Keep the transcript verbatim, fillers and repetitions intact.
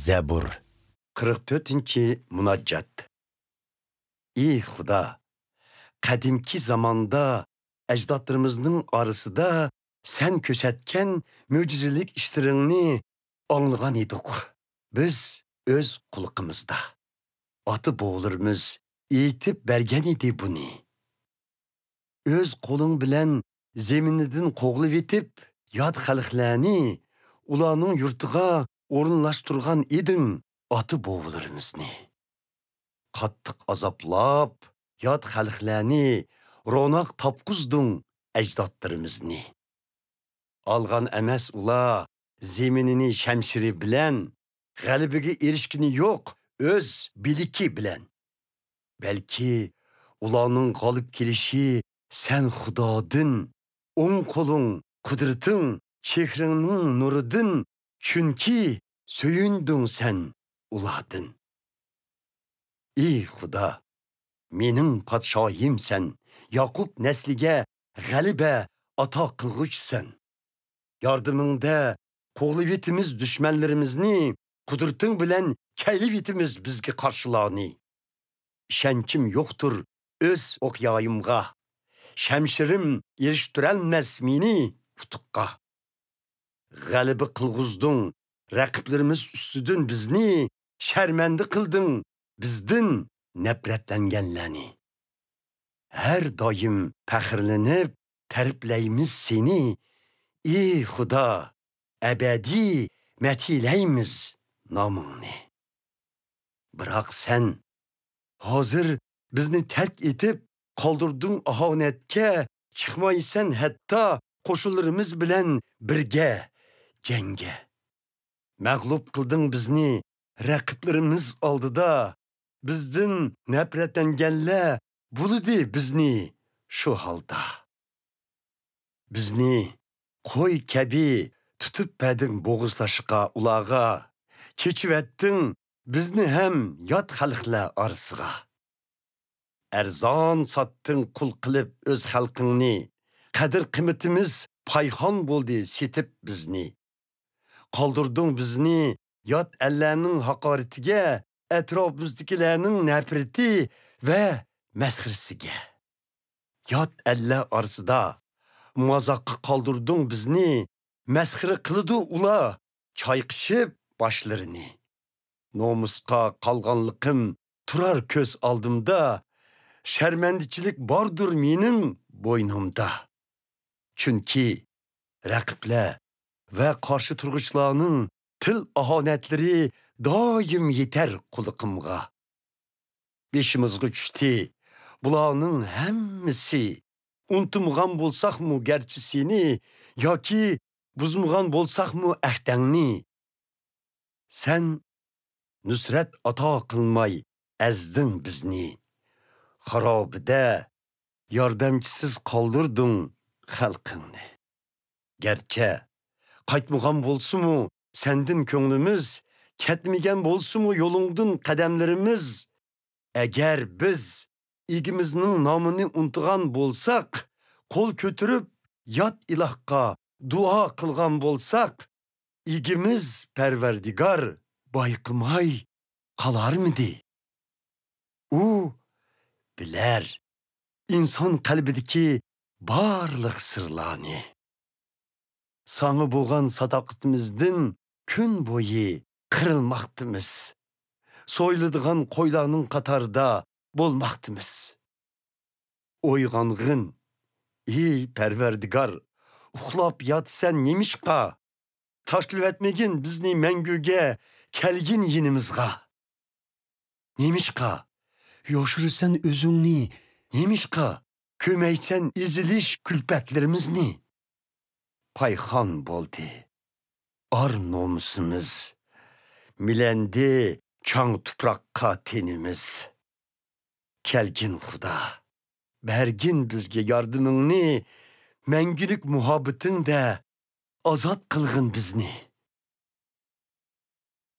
زەبۇر. قىرىق تۆتىنچى مۇناجات. ئى خۇدا، قەدىمكى زاماندا ئەجدادلىرىمىزنىڭ ئارىسىدا سەن كۆرسەتكەن مۆجىزىلىك ئىشلىرىڭنى ئاڭلىغان ئىدۇق. بىز ئۆز قۇلىقىمىزدا. ئاتا-بوۋىلىرىمىز ئېيتىپ بەرگەن ئىدى بۇنى. ئۆز قولۇڭ بىلەن زېمىنىدىن قوغلىۋېتىپ، يات خەلقلەرنى ئۇلارنىڭ يۇرتىغا ئورۇنلاشتۇرغان ئىدىڭ ئاتا-بوۋىلىرىمىزنى. قاتتىق ئازابلاپ، يات خەلقلەرنى روناق تاپقۇزدۇڭ ئەجدادلىرىمىزنى. ئالغان ئەمەس ئۇلار زېمىنىنى شەمشىرى بىلەن، غەلىبىگە ئېرىشكىنى يوق ئۆز بىلىكى بىلەن. بەلكى ئۇلارنىڭ غالىب كېلىشى سەن خۇدادىن، ئوڭ قولۇڭ، قۇدرىتىڭ، چېھرىڭنىڭ نۇرىدىن، چۈنكى سۆيۈندۈڭ سەن ئۇلاردىن. ئى خۇدا، مېنىڭ پادىشاھىم سەن، ياقۇپ نەسلىگە غەلىبە ئاتا قىلغۇچىسەن. ياردىمىڭدە قوغلىۋېتىمىز دۈشمەنلىرىمىزنى، قۇدرىتىڭ بىلەن كەيلىۋېتىمىز بىزگە قارشىلارنى. ئىشەنچىم يوقتۇر ئۆز ئوقيايىمغا، شەمشىرىم ئېرىشتۈرەلمەس مېنى ئۇتۇققا. غەلىبە قىلغۇزدۇڭ رەقىبلىرىمىز ئۈستىدىن بىزنى، شەرمەندە قىلدىڭ بىزدىن نەپرەتلەنگەنلەرنى. ھەر دائىم پەخىرلىنىپ تەرىپلەيمىز سېنى، ئى خۇدا، ئەبەدىي مەدھىيلەيمىز نامىڭنى. بىراق سەن ھازىر بىزنى تەرك ئېتىپ قالدۇردۇڭ ئاھانەتكە، چىقمايسەن ھەتتا قوشۇنلىرىمىز بىلەن بىرگە جەڭگە. مەغلۇپ قىلدىڭ بىزنى رەقىبلىرىمىز ئالدىدا، بىزدىن نەپرەتلەنگەنلەر بۇلىدى بىزنى شۇ ھالدا. بىزنى قوي كەبى تۇتۇپ بەردىڭ بوغۇزلاشقا ئۇلارغا، چېچىۋەتتىڭ بىزنى ھەم يات خەلقلەر ئارىسىغا. ئەرزان ساتتىڭ قۇل قىلىپ ئۆز خەلقىڭنى، قەدىر-قىممىتىمىز پايخان بولدى سېتىپ بىزنى. قالدۇردۇڭ بىزنى يات ئەللەرنىڭ ھاقارىتىگە، ئەتراپىمىزدىكىلەرنىڭ نەپرىتى ۋە مەسخىرىسىگە. يات ئەللەر ئارىسىدا مازاققا قالدۇردۇڭ بىزنى، مەسخىرە قىلىدۇ ئۇلار چايقىشىپ باشلىرىنى. نومۇسقا قالغانلىقىم تۇرار كۆز ئالدىمدا، شەرمەندىچىلىك باردۇر مېنىڭ بوينۇمدا. چۈنكى رەقىبلەر ۋە قارشى تۇرغۇچىلارنىڭ تىل-ئاھانەتلىرى دائىم يېتەر قۇلىقىمغا. بېشىمىزغا چۈشتى بۇلارنىڭ ھەممىسى. ئۇنتۇمىغان بولساقمۇ گەرچە سېنى، ياكى بۇزمىغان بولساقمۇ ئەھدىڭنى. سەن نۇسرەت ئاتا قىلماي ئەزدىڭ بىزنى. خارابىدە ياردەمچىسىز قالدۇردۇڭ خەلقىڭنى. گەرچە قايتمىغان بولسىمۇ سەندىن كۆڭلىمىز، كەتمىگەن بولسىمۇ يولۇڭدىن قەدەملىرىمىز، ئەگەر بىز ئىگىمىزنىڭ نامىنى ئۇنتۇغان بولساق، قول كۆتۈرۈپ يات ئىلاھقا دۇئا قىلغان بولساق، ئىگىمىز پەرۋەردىگار بايقىماي قالارمىدى؟ ئۇ بىلەر ئىنسان قەلبىدىكى بارلىق سىرلارنى. ساڭا بولغان ساداقىتىمىزدىن كۈن بويى قىرىلماقتىمىز. سويۇلىدىغان قويلارنىڭ قاتارىدا بولماقتىمىز. ئويغانغىن، ئى پەرۋەردىگار، ئۇخلاپ ياتىسەن نېمىشقا؟ تاشلىۋەتمىگىن بىزنى مەڭگۈگە، كەلگىن يېنىمىزغا. نېمىشقا يوشۇرىسەن ئۆزۈڭنى؟ نېمىشقا كۆمەيسەن ئېزىلىش كۈلپەتلىرىمىزنى؟ پايخان بولدى ئار نومۇسىمىز، مىلەندى چاڭ تۇپراققا تېنىمىز. كەلگىن خۇدا، بەرگىن بىزگە ياردىمىڭنى، مەڭگۈلۈك مۇھەببىتىڭدە ئازاد قىلغىن بىزنى.